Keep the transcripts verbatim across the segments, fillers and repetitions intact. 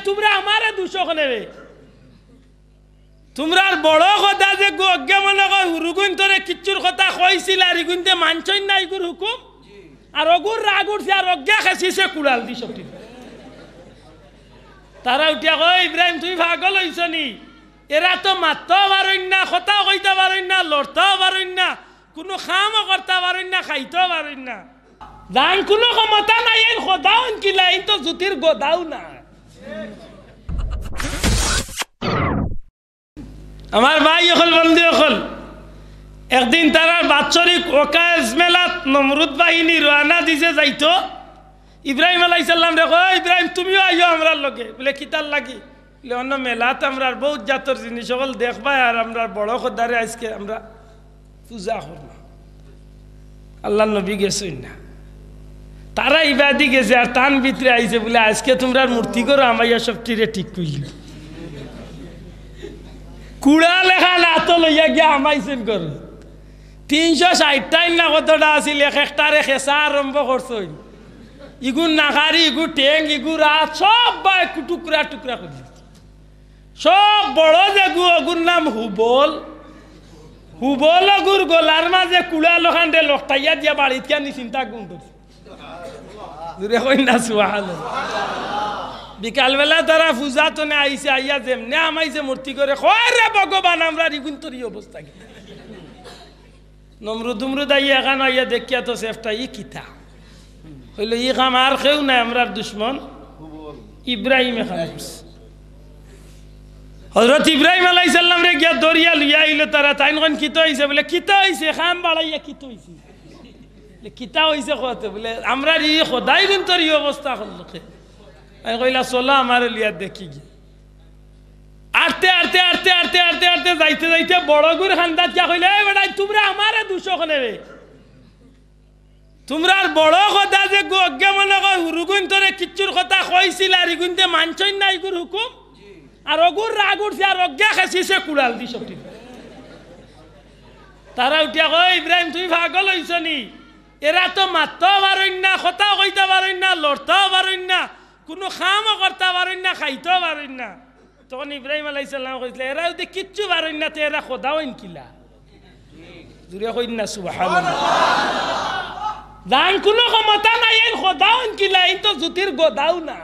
তুমরা আমারে দুষো কেনে বে? তুমরার বড় খোদা যেগু অজ্ঞা মনো কয়, হুরুগুইন্তরে কিচ্ছুর কথা কইছিল, আর ইগুইন্তে মানছইন না ইগুর হুকুম, আর অগুর রাগ উঠছে, আর অজ্ঞা খেছিছে কুড়াল দি সবটি। তারা উঠিয়া কয়, "ইব্রাহিম, তুমি পাগল অইছো নি? এরা তো মাততাও পারইন না, কথাও কইতা পারইন না, লড়তাও পারইন না, কুনু কামও করতা পারইন না, খাইতাও পারইন না। যান কুনু ক্ষমতা নাই, এইন খোদাও ইন কিলা, এইন তো জুতির গদাও না।" আমার ভাই অকল, বন্ধু অকল, একদিন তারার বাৎসরিক ওকাজ মেলাত নমরুদ বাহিনী রওয়ানা দিছে যাইতো। ইব্রাহিম আলাইহিস সালামরে কয়, "ইব্রাহিম, তুমিও আইও আমরার লগে।" বুলে, "কিতার লাগি?" বুলে, "অন্য মেলাত আমরার বউত জাতর জিনিস অকল দেখবায়, আর আমরার বড় খোদারে আইজকে আমরা পূজা করমু।" আল্লার নবী গেছইন না, তারা ইবাদি গেছে, আর তান ভিতরে আইছে বুলে, "আইজকে তুমরার মূর্তি ঘরো হামাইয়া সবটিরে ঠিক করিলিমু।" কুড়াল এখান আতো লইয়া গিয়া হামাইছইন ঘরো। তিনশো ষাইটটা ইন না কতটা আছিল, এক একটারে খেছা আরম্ভ করছইন। ইগুর নাকারি, ইগুর ঠেং, ইগুর আত, সব বায় টুকরা টুকরা করিলিছে। সব বড় যেগু, অগুর নাম হুবল। হুবল অগুর গলার মাঝে কুড়াল অখানরে লটকাইয়া দিয়া বাড়িত গিয়া নি চিন্তা গুম ধরছে। জুরে কইন না সুবহানাল্লাহ। বিকালবেলা তারা পূজা তনে আইছে, আইয়া যেমনে হামাইছে মূর্তি ঘরে, কয়, "রে ভগবান, আমরার ইগুইন্তর ই অবস্থা কিতা?" নমরুদ উমরুদ আইয়া এখান আইয়া দেখিয়া তো সেফটা, "ই কিতা?" কইলো, "ই কাম আর কেউ নায়, আমরার দুশমন ইব্রাহিমে করছে।" হজরত ইব্রাহিম আলাইহিস সালামরে গিয়া ধরিয়া লইয়া আইলো তারা। তাইন কইন, "কিতা অইছে?" বুলে, "কিতা অইছে? কাম বাড়াইয়া কিতা অইছে?" বুলে, "কিতা অইছে কওতে?" বুলে, "আমরার ই খোদাইগুইন্তর ই অবস্থা করলো কে?" তাইন কইলা, "চলো, আমারে লইয়া দেখি গিয়া।" আটতে, আটতে, আটতে, আটতে, আটতে, আটতে, যাইতে, যাইতে বড়গুর কান্দাত গিয়া কইলা, "এই বেটাইন, তুমরা আমারে দুষো কেনে বে? তুমরার বড় খোদা যেগু অজ্ঞা মনো কয়, হুরুগুইন্তরে কিচ্ছুর কথা কইছিল, আর ইগুইন্তে মানছইন না ইগুর হুকুম, আর অগুর রাগ উঠছে, আর অজ্ঞা খেছিছে কুড়াল দি সবটি।" তারা উঠিয়া কয়, "ইব্রাহিম, তুমি পাগল অইছো নি? এরা তো মাততাও পারইন না, কথাও কইতা পারইন না, লড়তাও পারইন না, কুনু কামও করতা পারইন না, খাইতাও পারইন না।" তখন ইব্রাহিম আলাইহিস সালামে কইছলা, "এরা যুদি কিচ্ছু পারইন না, তে এরা খোদাও ইন কিলা?" জুরে কইন না সুবহানাল্লাহ। যান কুনু ক্ষমতা নাই, এইন খোদাও ইন কিলা, এইন তো জুতির গদাও না।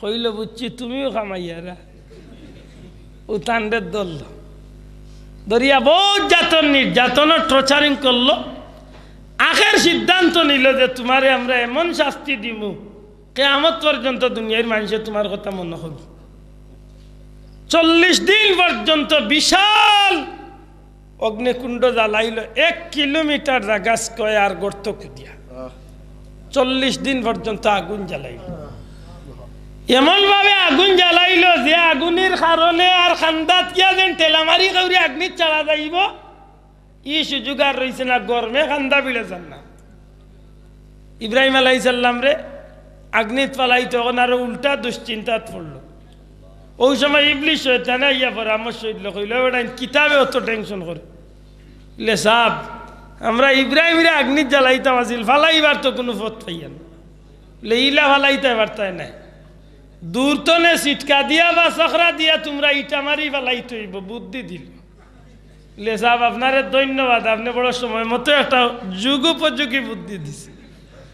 কইলো, "বুঝছি, তুমিও কামাইয়ারা।" ও তানরে ধরলো, ধরিয়া বউত যাতন নির্যাতনর টর্চারিং করলো। আখের সিদ্ধান্ত নিলো যে, "তুমারে আমরা এমন শাস্তি দিমু, কিয়ামত পর্যন্ত দুনিয়ার মানষে তুমার কথা মনো করবো।" চল্লিশ দিন পর্যন্ত বিশাল অগ্নিকুণ্ড জ্বালাইলো, এক কিলোমিটার জাগা স্কয়ার গর্ত খুদিয়া। চল্লিশ দিন পর্যন্ত আগুন জ্বালাইলো। এমন ভাবে আগুন জ্বালাইলো যে আগুনের কারণে আর কান্দাত গিয়া যেন ঠেলামারি করি আগ্নিত ছাড়া যাইবো, ই সুযোগ আর রইছে না, গরমে কান্দা ভিড়ে যার না। ইব্রাহিম আলাইহিস সালামরে আগ্নিত ফালাইতো, অখন আরো উল্টা দুশ্চিন্তাত পড়লো। অউ সময় ইবলিস শয়তানে আইয়া পরামর্শ দিলো, কইলো, "বেটাইন কিতাবে অত টেনশন করে?" বুলে, "সাব, আমরা ইব্রাহিমরে আগ্নিত জ্বালাইতাম আছিল, ফালাইবার তো কুনু পথ পাইয়ার না।" বুলে, "ইলা ফালাইতায় পারতায় নায়, দূর তনে ছিটকা দিয়া বা ছখরা দিয়া তুমরা ইটা মারি ফালাইতে অইবো, বুদ্ধি দিল।" বুলে, "সাব, আপনারে ধন্যবাদ, আপনে বড় সময় মতো একটা যুগোপযোগী বুদ্ধি দিছে।"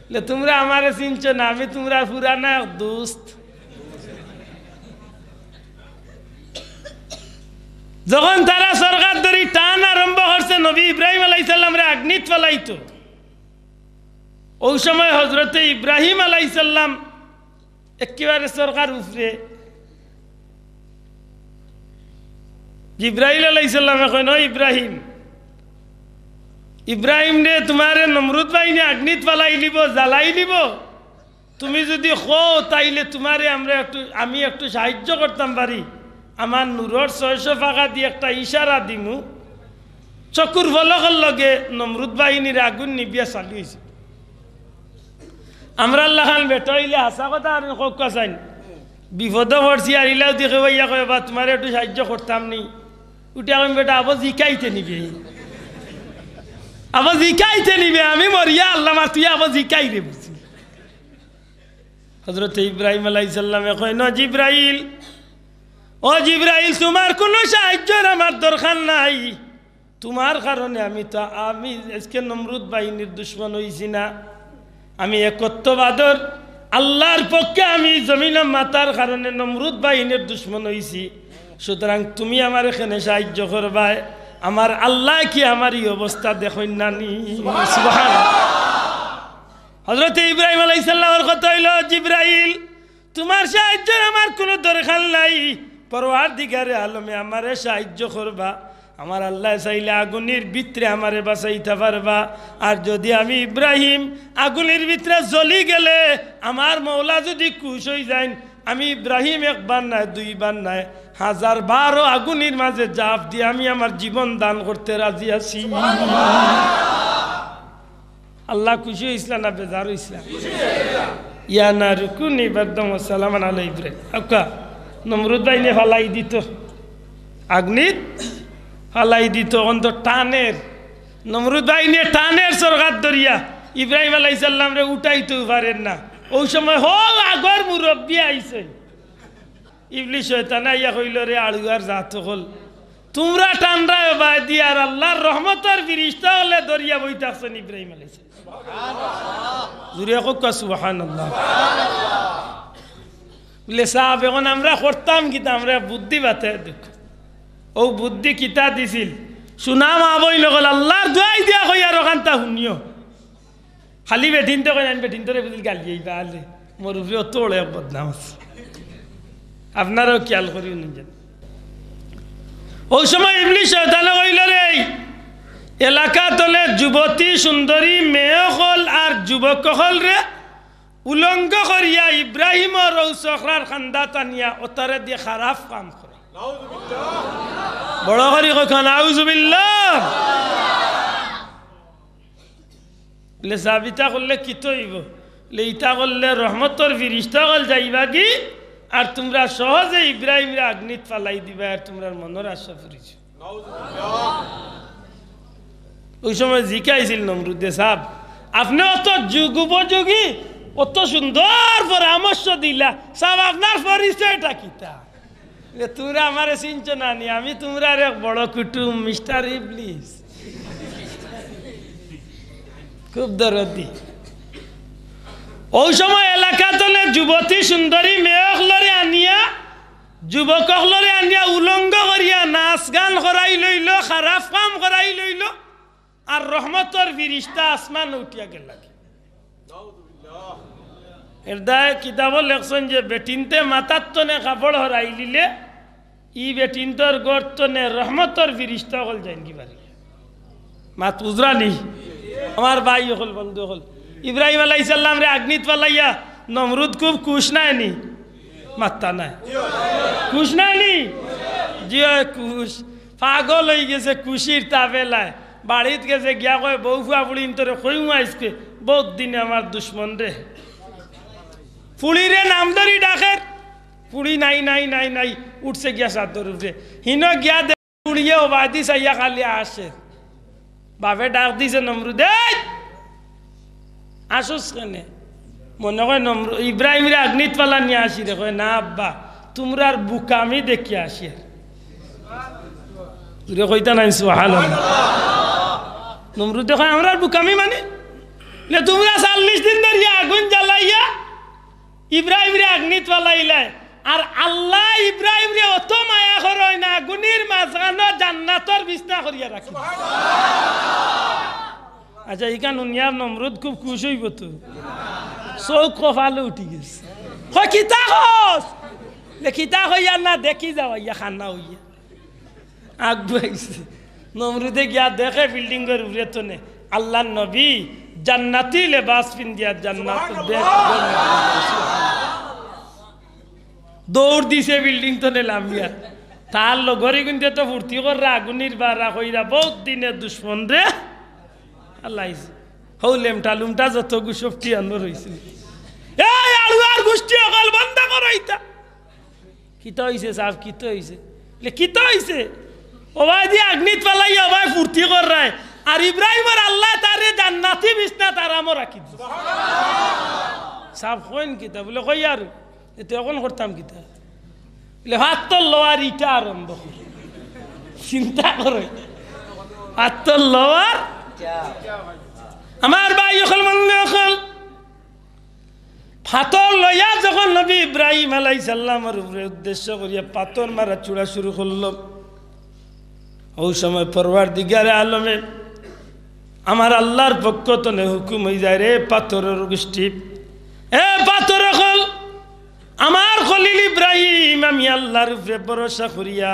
বুলে, "তুমরা আমারে চিনছো না, আমি তুমরার পুরানা এক দোস্ত।" যখন তারা ছরকার ধরি টান আরম্ভ করছে নবী ইব্রাহিম আলাইহিস সালামরে আগ্নিত ফালাইতো, অউ সময় হজরতে ইব্রাহিম আলাইহিস সালাম একেবারে ছরকার উপরে জিব্রাইল আলাইহিস সালামে কইন, "ও ইব্রাহিম, ইব্রাহিম রে, তুমারে নমরুদ বাহিনী আগ্নিত ফালাইলিবো, জ্বালাইলিবো। তুমি যুদি কও, তাইলে তুমারে আমরা একটু, আমি একটু সাহায্য করতাম পারি। আমার নূরর ছয়শো পাখা দি একটা ইশারা দিমু, চকুর পলকর লগে নমরুদ বাহিনীর আগুন নিবিয়া চালু অইছে।" আমরার লাখান বেটা অইলে হাছা কথা আর কউক্কা চাইন, বিপদো পড়ছি আর ইলাও দেখি ভাইয়া কয়, "বা তুমারে একটু সাহায্য করতাম নি?" উঠি আমি, "বেটা, আবো জিকাইতে নিবে, আবো জিকাইতে নিবে, আমি মরিয়া আল্লাহ মা, তুই আবো জিকাই রে বুঝি।" হযরতে ইব্রাহিম আলাইহিস সালামে কইন, "ও জিব্রাইল, ও জিব্রাইল, তুমার কুনু সাহায্যর আমার দরকার নাই। তুমার কারণে আমি তো, আমি আজকে নমরুদ বাহিনীর দুশমন অইছি না। আমি একত্ববাদর আল্লার পক্ষে আমি জমিনো মাতার কারণে নমরুদ বাহিনীর দুশমন অইছি। সুতরাং তুমি আমারে কেনে সাহায্য করবায়? আমার আল্লায় কি আমার ই অবস্থা দেখইন না নি?" সুবহানাল্লাহ। হযরতে ইব্রাহিম আলাইহিস সালামর কথা অইলো, "জিব্রাইল, তুমার সাহায্যর আমার কুনু দরকার নাই। পরওয়ারদিগারে আলমে আমারে সাহায্য করবা। আমার আল্লায় চাইলে আগুনির ভিতরে আমারে বাঁচাইতা পারবা। আর যুদি আমি ইব্রাহিম আগুনির ভিতরে জ্বলি গেলে, আমার মওলা যুদি খুশ অইযাইন, আমি ইব্রাহিম একবার নায়, দুইবার নায়, হাজার বারও আগুনির মাঝে জাপ দিয়া আমি আমার জীবন দান করতে রাজি আছি।" আল্লা খুশি অইছলা না বেজার অইছলা? ইয়া নারু কুনি বারদান ওয়া সালামান আলা ইব্রাহিম। আউক্কা, নমরুদ বাহিনীয়ে ফালাই দিতো, আগুনিত ফালাই দিতো, অখন তো টানের, নমরুদ বাহিনীয়ে টানের সরকার ধরিয়া ইব্রাহিম আলাইহিস সালামরে উঠাইতেউ পারের না। অউ সময় হউ আগর মুরব্বি আইছে। ইবলিস শয়তানে আইয়া কইলো, "রে আড়ুয়ার জাত অকল, তুমরা টানরায় বায়দি আর আল্লার রহমতর ফিরিস্তা অকলে ধরিয়া বই থাকছইন ইব্রাহিম আলাইহিস সালাম।" জুরে কউক্কা সুবহানাল্লাহ। বুলে, "সাব, অখন আমরা করতাম কিতা, আমরা বুদ্ধি বাতাইয়া দেউক্কা।" অউ বুদ্ধি কিতা দিছিল? সুনা মা-বইন অকল, আল্লার দুয়াই দিয়া কইয়ার অখানতা হুনিও। খালি বেটিন্তে কইন, আমি বেটিন্তরে বুঝিল গালি আইবা আলে। মোর উপরে অত বড় এক বদনাম আছে। আপনারাও খিয়াল করিও নি যেন। অউ সময় ইবলিস শয়তানে কইলো, "রে, এলাকাত অলে যুবতী সুন্দরী মেয়ে অকল আর যুবক অকলরে উলঙ্গ করিয়া ইব্রাহিমর অউ ছকরার কান্দাত আনিয়া অতারে দি খারাপ কাম করা।" বড় করি কউক্কা, নাউজুবিল্লাহ। বুলে, "সাব, ইতা করলে কিতা অইবো?" বুলে, "ইতা করলে রহমতর ফিরিস্তা অকল যাইবাগি, আর তুমরা সহজে ইব্রাহিমরে আগ্নিত ফালাই দিবায়, আর তুমরার মনর আশা পুরিযিবো।" অউ সময় জিকাইছিল নমরুদে, "সাব, আপনে অত যুগ উপযোগী, অত সুন্দর পরামর্শ দিলা, সাব, আপনার পরিচয়টা কিতা?" বুলে, "তুমরা আমারে চিনছো না নি? আমি তুমরার এক বড় কুটুম, মিস্টার ইবলিস। খুব দরদি।" অউ সময় এলাকাত অলে যুবতী সুন্দরী মেয়ে অকলরে আনিয়া, যুবক অকলরে আনিয়া উলঙ্গ করিয়া নাচ গান করাই লইলো, খারাপ কাম করাই লইলো। আর রহমতর ফিরিস্তা আসমানো উঠিয়া গেলাগি। এর দায় কিতাবো লেখছইন যে বেটিন্তে মাথার তনে কাপড় হরাইলিলে ই বেটিন্তর ঘর তনে রহমতর ফিরিস্তা অকল যাইনগি বারি। মাত বুঝরা নি? আমার ভাই অকল, বন্ধু অকল, ইব্রাহিম আলাইহিস সালামরে আগ্নিত ফালাইয়া নমরুদ খুব খুশ নায় নি? মাত্তা নায়। খুশ নায় নি? জি অয়, খুশ। পাগল অইগেছে খুশির তাবেলায়। বাড়িত গেছে গিয়া কয়, "বউ ফুয়া ফুড়িন্তরে কইমু আইজকে, বউত দিনে আমার দুশমনরে।" ফুড়িরে নাম ধরি ডাকের, ফুড়ি নাই, নাই, নাই, নাই, উঠছে গিয়া ছাদর উপরে। হিনো গিয়া দে-, ফুড়িয়ে অবায়দি চাইয়া খালি আসে। বাফে ডাক দিছে, "নমরুদ, এই! আসস কেনে?" মনে কয় নমরু-, ইব্রাহিমরে আগ্নিত ফালানি আছি রে। কয়, "না আব্বা, তুমরার বুকামি দেখিয়া আসি।" জুরে কইতা নায় সুবহানাল্লাহ। নমরুদে কয়, "আমরার বুকামি মানে? লে তুমরা চল্লিশ দিন ধরিয়া আগুন জ্বালাইয়া ইব্রাহিমরে আগ্নিত ফালাইলায়, আর আল্লায় ইব্রাহিমরে অত মায়া করইন, আগুনির মাঝখানো জান্নাতর বিছনা করিয়া রাখি।" আচ্ছা, ইখান হুনিয়া নমরুদ খুব খুশ অইবো তো। চউখ কপালো উঠি গেছে। কয়, "কিতা কস?" লে, "কিতা কইয়ার না, দেখি যাও, ইয়া খানা অইয়া।" আগুয়াইছে। নমরুদে গিয়া দেখে বিল্ডিংর উপরে তনে আল্লার নবী জান্নাতি লেবাস পিন্দিয়া জান্নাত। দৌড় দিছে বিল্ডিং তনে লামিয়া। তার লগর ইগুইন্তে তো ফুর্তি কররা, আগুনির বারা কইরা, বউত দিনে দুশমনরে আল্লাইছে। হউ লেমটা লুমটা যত গুসব টিয়ানো রইছে। এই আড়ুয়ার গুষ্টি অকল বন্ধ করো ইতা। কিতা অইছে সাব, কিতা অইছে? লে, কিতা অইছে? অবায়দি আগ্নিত ফালাইয়া অবায় ফুর্তি কররায়। আর ইব্রাহিমর আল্লায় তারে জান্নাতি বিছনাত আরামো রাখি দিছে। সাব কইন কিতা? বুলে, "কই আর, এতে অখন করতাম কিতা?" বুলে, "পাথর লওয়ার ইটা আরম্ভ করি।" চিন্তা করো, পাথর লওয়ার। আমার ভাই অকল, বন্ধু অকল, পাথর লইয়া যখন নবী ইব্রাহিম আলাইহিস সালামর উপরে উদ্দেশ্য করিয়া পাথর মারা ছুড়া শুরু করলো, ওই সময় পরওয়ারদিগারে আলমে আমার আল্লাহর পক্ষ তনে হুকুম অই যায়, "রে পাথরর গোষ্ঠী, এ পাথর অকল, আমার খলিল ইব্রাহিম আমি আল্লাহর উপরে ভরসা করিয়া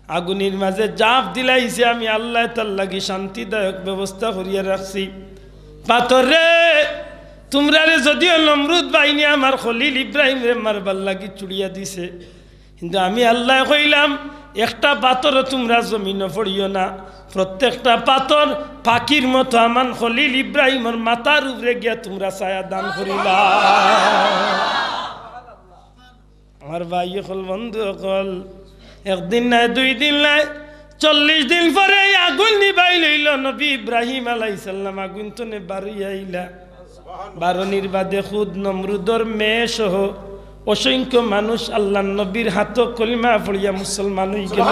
আগুনির মাঝে জাপ দিলাইছে, আমি আল্লায় তার লাগি শান্তিদায়ক ব্যবস্থা করিয়া রাখছি। পাথর রে, তুমরারে যদিও নমরুদ বাহিনী আমার খলিল ইব্রাহিমরে মারবার লাগি ছুড়িয়া দিছে, কিন্তু আমি আল্লায় কইলাম, একটা পাথরও তুমরা জমিনো পড়িও না, প্রত্যেকটা পাথর পাখির মতো আমার খলিল ইব্রাহিমর মাথার উপরে গিয়া তুমরা ছায়া দান করিলাও।" আমার ভাই অকল, বন্ধু অকল, একদিন নায়, দুই দিন নায়, চল্লিশ দিন পরে এই আগুন নিবাই লইল। নবী ইব্রাহিম আলাইহিস সালাম আগুন তনে বারইয়া আইলা। বারনির বাদে খুদ নমরুদর মেয়ে সহ অসংখ্য মানুষ আল্লাহর নবীর হাতো কলিমা পড়িয়া মুসলমান অই গেল।